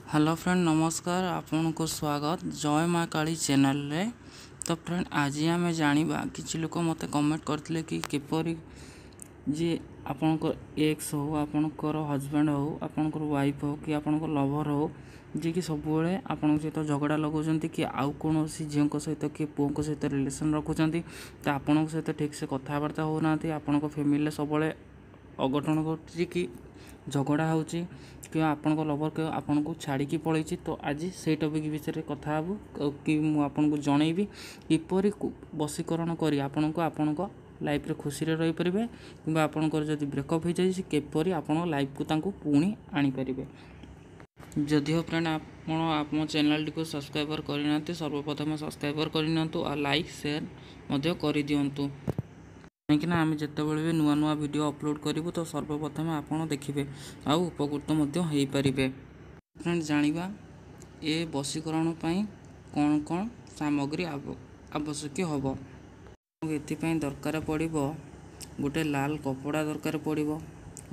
Hello friend, ନମସ୍କାର। ଆପଣଙ୍କୁ ସ୍ୱାଗତ ଜୟ ମା କାଳୀ ଚ୍ୟାନେଲରେ। ତ ଫ୍ରେଣ୍ଡ, ଆଜି ଆମେ ଜାଣିବା, କିଛି ଲୋକ ମୋତେ କମେଣ୍ଟ କରିଥିଲେ କି କିପରି ଯିଏ ଆପଣଙ୍କ ଏକ୍ସ ହଉ, ଆପଣଙ୍କର ହଜବେଣ୍ଡ ହଉ, ଆପଣଙ୍କର ୱାଇଫ୍ ହଉ କି ଆପଣଙ୍କ ଲଭର୍ ହଉ, ଯିଏକି ସବୁବେଳେ ଆପଣଙ୍କ ସହିତ ଝଗଡ଼ା ଲଗାଉଛନ୍ତି କି ଆଉ କୌଣସି ଝିଅଙ୍କ ସହିତ କି ପୁଅଙ୍କ ସହିତ ରିଲେସନ୍ ରଖୁଛନ୍ତି, ତ ଆପଣଙ୍କ ସହିତ ଠିକ୍ସେ କଥାବାର୍ତ୍ତା ହେଉନାହାନ୍ତି, ଆପଣଙ୍କ ଫ୍ୟାମିଲିରେ ସବୁବେଳେ ଅଘଟଣ ଘଟୁଛି କି ଝଗଡ଼ା ହେଉଛି କିମ୍ବା ଆପଣଙ୍କ ଲଭର୍ ଆପଣଙ୍କୁ ଛାଡ଼ିକି ପଳେଇଛି, ତ ଆଜି ସେଇ ଟପିକ୍ ବିଷୟରେ କଥା ହେବୁ କି ମୁଁ ଆପଣଙ୍କୁ ଜଣେଇବି କିପରି ବଶୀକରଣ କରି ଆପଣଙ୍କୁ ଆପଣଙ୍କ ଲାଇଫ୍ରେ ଖୁସିରେ ରହିପାରିବେ କିମ୍ବା ଆପଣଙ୍କର ଯଦି ବ୍ରେକଅପ୍ ହେଇଯାଇଛି, କିପରି ଆପଣଙ୍କ ଲାଇଫ୍କୁ ତାଙ୍କୁ ପୁଣି ଆଣିପାରିବେ। ଯଦିଓ ଫ୍ରେଣ୍ଡ, ଆପଣ ଆମ ଚ୍ୟାନେଲଟିକୁ ସବସ୍କ୍ରାଇବର୍ କରିନାହାନ୍ତି, ସର୍ବପ୍ରଥମେ ସବସ୍କ୍ରାଇବର୍ କରିନିଅନ୍ତୁ ଆଉ ଲାଇକ୍ ସେୟାର ମଧ୍ୟ କରିଦିଅନ୍ତୁ, କାହିଁକିନା ଆମେ ଯେତେବେଳେ ବି ନୂଆ ନୂଆ ଭିଡ଼ିଓ ଅପଲୋଡ଼ କରିବୁ, ତ ସର୍ବପ୍ରଥମେ ଆପଣ ଦେଖିବେ ଆଉ ଉପକୃତ ମଧ୍ୟ ହେଇପାରିବେ। ଫ୍ରେଣ୍ଡ, ଜାଣିବା ଏ ବଶୀକରଣ ପାଇଁ କ'ଣ କ'ଣ ସାମଗ୍ରୀ ଆବଶ୍ୟକ ହେବ। ଏଥିପାଇଁ ଦରକାର ପଡ଼ିବ ଗୋଟେ ଲାଲ କପଡ଼ା ଦରକାର ପଡ଼ିବ,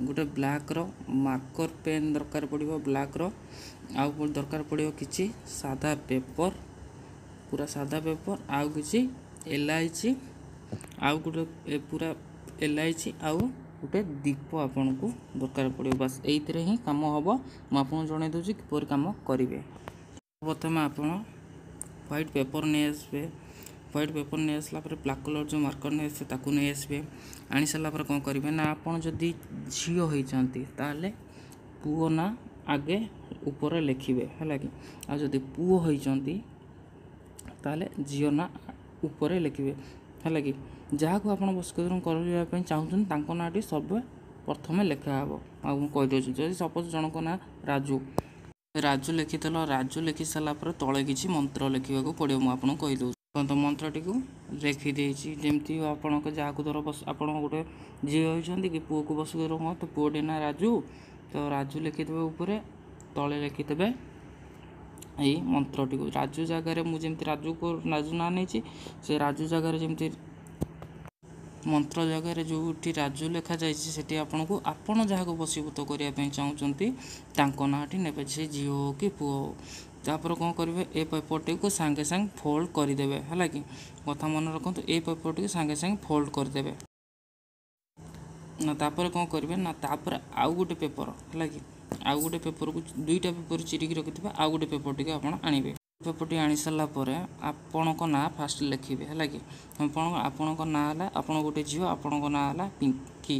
ଗୋଟେ ବ୍ଲାକ୍ର ମାର୍କର ପେନ୍ ଦରକାର ପଡ଼ିବ ବ୍ଲାକ୍ର, ଆଉ ଦରକାର ପଡ଼ିବ କିଛି ସାଦା ପେପର୍, ପୁରା ସାଦା ପେପର୍, ଆଉ କିଛି ଏଲାଇଚି, ଆଉ ଗୋଟେ ପୁରା ଏଲାଇଚି, ଆଉ ଗୋଟେ ଦୀପ ଆପଣଙ୍କୁ ଦରକାର ପଡ଼ିବ। ବାସ୍, ଏଇଥିରେ ହିଁ କାମ ହେବ। ମୁଁ ଆପଣଙ୍କୁ ଜଣାଇ ଦେଉଛି କିପରି କାମ କରିବେ। ପ୍ରଥମେ ଆପଣ ହ୍ୱାଇଟ୍ ପେପର୍ ନେଇ ଆସିବେ। ହ୍ୱାଇଟ୍ ପେପର୍ ନେଇ ଆସିଲା ପରେ ବ୍ଲାକ୍ କଲର୍ ଯେଉଁ ମାର୍କର୍ ନେଇ ଆସିବେ, ତାକୁ ନେଇ ଆସିବେ। ଆଣି ସାରିଲା ପରେ କ'ଣ କରିବେ ନା, ଆପଣ ଯଦି ଝିଅ ହେଇଛନ୍ତି ତାହେଲେ ପୁଅ ନାଁ ଆଗେ ଉପରେ ଲେଖିବେ, ହେଲା କି? ଆଉ ଯଦି ପୁଅ ହେଇଛନ୍ତି ତାହେଲେ ଝିଅ ନାଁ ଉପରେ ଲେଖିବେ, ହେଲା କି? ଯାହାକୁ ଆପଣ ବଶୀକରଣ କରିବା ପାଇଁ ଚାହୁଁଛନ୍ତି, ତାଙ୍କ ନାଁଟି ସର୍ବେ ପ୍ରଥମେ ଲେଖା ହେବ। ଆଉ ମୁଁ କହିଦେଉଛି, ଯଦି ସପୋଜ୍ ଜଣଙ୍କ ନାଁ ରାଜୁ, ରାଜୁ ଲେଖିଦେଲ। ରାଜୁ ଲେଖି ସାରିଲା ପରେ ତଳେ କିଛି ମନ୍ତ୍ର ଲେଖିବାକୁ ପଡ଼ିବ। ମୁଁ ଆପଣଙ୍କୁ କହିଦେଉଛି। ଦେଖନ୍ତୁ, ମନ୍ତ୍ରଟିକୁ ଲେଖିଦେଇଛି। ଯେମିତି ଆପଣଙ୍କ ଯାହାକୁ ଧର ବସ, ଆପଣ ଗୋଟେ ଝିଅ ହେଇଛନ୍ତି କି ପୁଅକୁ ବଶୀକରଣ, ତ ପୁଅଟି ନାଁ ରାଜୁ, ତ ରାଜୁ ଲେଖିଦେବେ ଉପରେ, ତଳେ ଲେଖିଦେବେ ଏଇ ମନ୍ତ୍ରଟିକୁ। ରାଜୁ ଜାଗାରେ ମୁଁ ଯେମିତି ରାଜୁକୁ ରାଜୁ ନାଁ ନେଇଛି, ସେ ରାଜୁ ଜାଗାରେ, ଯେମିତି ମନ୍ତ୍ର ଜାଗାରେ ଯେଉଁଠି ରାଜୁ ଲେଖାଯାଇଛି, ସେଠି ଆପଣଙ୍କୁ ଆପଣ ଯାହାକୁ ବଶୀଭୂତ କରିବା ପାଇଁ ଚାହୁଁଛନ୍ତି ତାଙ୍କ ନାଁଟି ନେବେ, ସେ ଝିଅ ହଉ କି ପୁଅ ହଉ। ତାପରେ କ'ଣ କରିବେ? ଏ ପେପରଟିକୁ ସାଙ୍ଗେ ସାଙ୍ଗେ ଫୋଲ୍ଡ କରିଦେବେ, ହେଲା କି? କଥା ମନେ ରଖନ୍ତୁ, ଏ ପେପରଟିକୁ ସାଙ୍ଗେ ସାଙ୍ଗେ ଫୋଲ୍ଡ କରିଦେବେ। ନା ତାପରେ କ'ଣ କରିବେ ନା, ତାପରେ ଆଉ ଗୋଟେ ପେପର, ହେଲା କି? ଆଉ ଗୋଟେ ପେପରକୁ, ଦୁଇଟା ପେପର ଚିରିକି ରଖିଥିବେ, ଆଉ ଗୋଟେ ପେପରଟିକୁ ଆପଣ ଆଣିବେ। ପେପରଟି ଆଣି ସାରିଲା ପରେ ଆପଣଙ୍କ ନାଁ ଫାଷ୍ଟ ଲେଖିବେ, ହେଲା କି? ଆପଣଙ୍କ ନାଁ ହେଲା, ଆପଣ ଗୋଟେ ଝିଅ, ଆପଣଙ୍କ ନାଁ ହେଲା ପିଙ୍କି।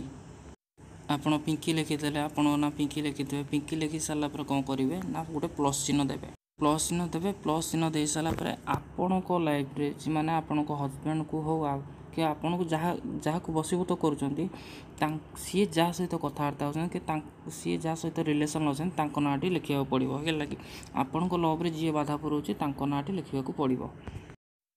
ଆପଣ ପିଙ୍କି ଲେଖିଦେଲେ, ଆପଣଙ୍କ ନାଁ ପିଙ୍କି ଲେଖିଦେବେ। ପିଙ୍କି ଲେଖି ସାରିଲା ପରେ କ'ଣ କରିବେ ନା, ଗୋଟେ ପ୍ଲସ୍ ଚିହ୍ନ ଦେବେ। ପ୍ଲସ୍ ଚିହ୍ନ ଦେବେ। ପ୍ଲସ୍ ଚିହ୍ନ ଦେଇ ସାରିଲା ପରେ ଆପଣଙ୍କ ଲାଇଫ୍ରେ ମାନେ ଆପଣଙ୍କ ହଜବେଣ୍ଡକୁ ହଉ ଆଉ କି ଆପଣଙ୍କୁ ଯାହା ଯାହାକୁ ବଶୀଭୂତ କରୁଛନ୍ତି, ସିଏ ଯାହା ସହିତ କଥାବାର୍ତ୍ତା ହେଉଛନ୍ତି କି ସିଏ ଯାହା ସହିତ ରିଲେସନ୍ ଅଛନ୍ତି, ତାଙ୍କ ନାଁଟି ଲେଖିବାକୁ ପଡ଼ିବ, ହେଲା କି? ଆପଣଙ୍କ ଲଭ୍ରେ ଯିଏ ବାଧା ପୁରଉଛି, ତାଙ୍କ ନାଁଟି ଲେଖିବାକୁ ପଡ଼ିବ।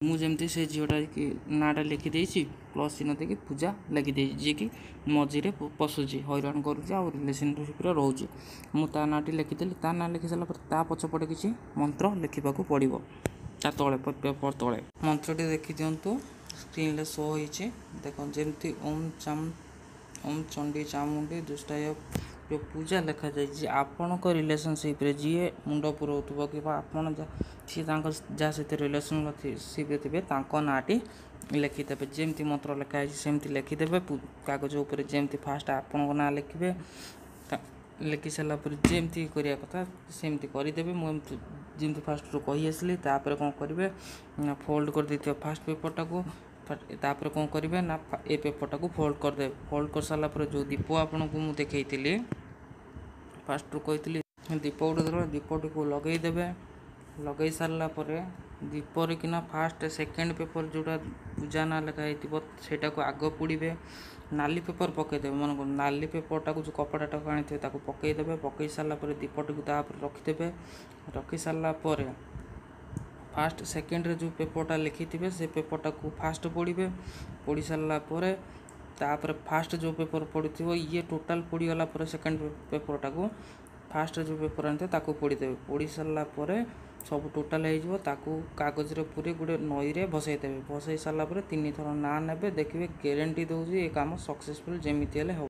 ମୁଁ ଯେମିତି ସେ ଝିଅଟା କି ନାଁଟା ଲେଖିଦେଇଛି, ପ୍ଲସ୍ ଚିହ୍ନ ଦେଇକି ପୂଜା ଲେଖିଦେଇଛି, ଯିଏକି ମଝିରେ ପଶୁଛି, ହଇରାଣ କରୁଛି ଆଉ ରିଲେସନସିପ୍ରେ ରହୁଛି। ମୁଁ ତା ନାଁଟି ଲେଖିଦେଲି। ତା ନାଁ ଲେଖି ସାରିଲା ପରେ ତା ପଛପଟେ କିଛି ମନ୍ତ୍ର ଲେଖିବାକୁ ପଡ଼ିବ, ତା ତଳେ, ପେପର୍ ତଳେ। ମନ୍ତ୍ରଟି ଦେଖିଦିଅନ୍ତୁ, ସ୍କ୍ରିନ୍ରେ ଶୋ ହେଇଛି। ଦେଖନ୍ତୁ, ଯେମିତି ଓମ୍ ଚାମ୍ ଓମ୍ ଚଣ୍ଡୀ ଚାମୁଣ୍ଡି ଦୁଷ୍ଟାୟ ଯେଉଁ ପୂଜା ଲେଖାଯାଇଛି। ଆପଣଙ୍କ ରିଲେସନସିପ୍ରେ ଯିଏ ମୁଣ୍ଡ ପୁରଉଥିବ କିମ୍ବା ଆପଣ ସିଏ ତାଙ୍କ ଯାହା ସହିତ ରିଲେସନସିପ୍ରେ ଥିବେ, ତାଙ୍କ ନାଁଟି ଲେଖିଦେବେ। ଯେମିତି ମନ୍ତ୍ର ଲେଖା ହେଇଛି ସେମିତି ଲେଖିଦେବେ କାଗଜ ଉପରେ। ଯେମିତି ଫାଷ୍ଟ ଆପଣଙ୍କ ନାଁ ଲେଖିବେ, ଲେଖି ସାରିଲା ପରେ ଯେମିତି କରିବା କଥା ସେମିତି କରିଦେବେ। ମୁଁ ଏମିତି ଯେମିତି ଫାଷ୍ଟରୁ କହି ଆସିଲି। ତାପରେ କ'ଣ କରିବେ ନା, ଫୋଲ୍ଡ କରିଦେଇଥିବେ ଫାଷ୍ଟ ପେପରଟାକୁ। ତାପରେ କ'ଣ କରିବେ ନା, ଏ ପେପରଟାକୁ ଫୋଲ୍ଡ କରିଦେବେ। ଫୋଲ୍ଡ କରିସାରିଲା ପରେ ଯେଉଁ ଦୀପ ଆପଣଙ୍କୁ ମୁଁ ଦେଖେଇଥିଲି, ଫାଷ୍ଟରୁ କହିଥିଲି, ଦୀପ ଗୋଟେ ଧର, ଦୀପଟିକୁ ଲଗେଇଦେବେ। ଲଗେଇ ସାରିଲା ପରେ ଦୀପରେ କିନା ଫାଷ୍ଟ ସେକେଣ୍ଡ ପେପର ଯେଉଁଟା ପୂଜା ନାଁ ଲେଖା ହେଇଥିବ, ସେଇଟାକୁ ଆଗ ପୋଡ଼ିବେ। ନାଲି ପେପର ପକାଇଦେବେ। ମନେ କରନ୍ତୁ, ନାଲି ପେପରଟାକୁ, ଯେଉଁ କପଡ଼ାଟାକୁ ଆଣିଥିବେ, ତାକୁ ପକାଇଦେବେ। ପକାଇ ସାରିଲା ପରେ ଦୀପଟିକୁ ତା ଉପରେ ରଖିଦେବେ। ରଖି ସାରିଲା ପରେ ଫାଷ୍ଟ ସେକେଣ୍ଡରେ ଯେଉଁ ପେପରଟା ଲେଖିଥିବେ, ସେ ପେପରଟାକୁ ଫାଷ୍ଟ ପୋଡ଼ିବେ। ପୋଡ଼ି ସାରିଲା ପରେ ତାପରେ ଫାଷ୍ଟ ଯେଉଁ ପେପର ପଡ଼ିଥିବ, ଇଏ ଟୋଟାଲ୍ ପୋଡ଼ିଗଲା ପରେ ସେକେଣ୍ଡ ପେପରଟାକୁ, ଫାଷ୍ଟ ଯେଉଁ ପେପର ଆଣିଥିବେ ତାକୁ ପୋଡ଼ିଦେବେ। ପୋଡ଼ି ସାରିଲା ପରେ ସବୁ ଟୋଟାଲ୍ ହେଇଯିବ। ତାକୁ କାଗଜରେ ପୁରେଇ ଗୋଟେ ନଈରେ ଭସେଇ ଦେବେ। ଭସେଇ ସାରିଲା ପରେ ତିନିଥର ନାଁ ନେବେ। ଦେଖିବେ, ଗ୍ୟାରେଣ୍ଟି ଦେଉଛି, ଏ କାମ ସକ୍ସେସଫୁଲ୍ ଯେମିତି ହେଲେ ହେବ।